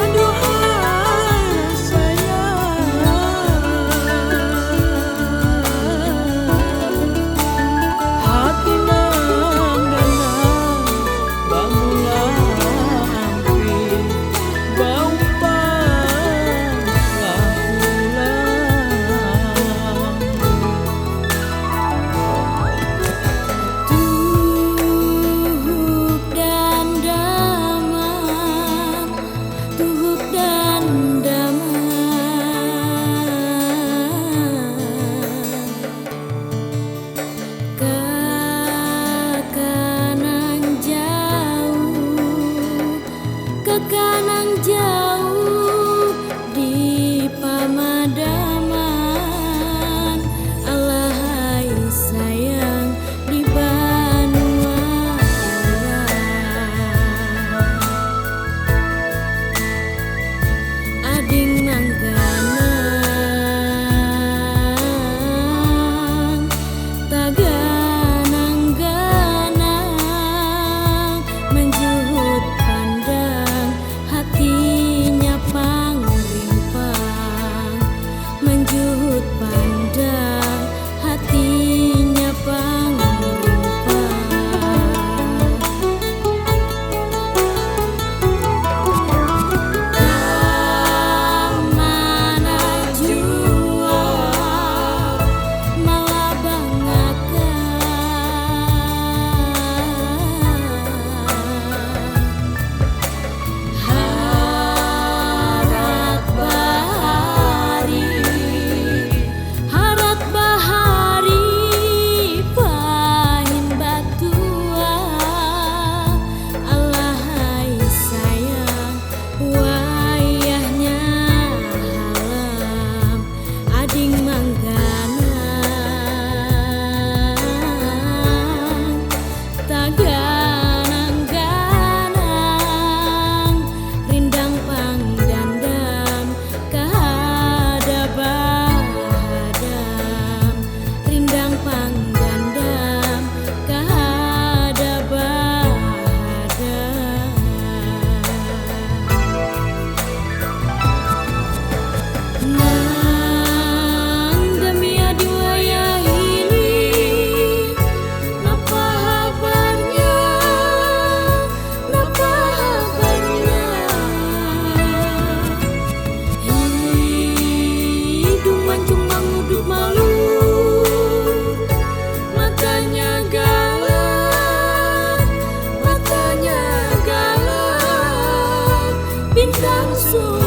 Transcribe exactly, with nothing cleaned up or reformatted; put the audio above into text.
Aduhai sayang, hati nang ganal bamulampi, baumpang lah pulang. Tuhuk dandaman, tuhuk dandaman, kakanang jauh, kakanang jauh di pamadaman, alahai sayang di banua urang. Ading mangganang, taganang-ganang, manjuhut pandang, hatinya pang rimpang, manjuhut pandang, hatinya pang rimpang. Kamana jua malabangakan. Harat bahari, harat bahari pahin batua. Alahai sayang, wayahnya halam, ading mangganang. Taganang-ganang, rindang pangdandam, kahada bahadam, rindang pangdandam, kahada bahadam. Nang damiah di wayah ini, napa habarnya? Napa habarnya? Hidung mancung mangudup malu, matanya galak, matanya galak, bintang su-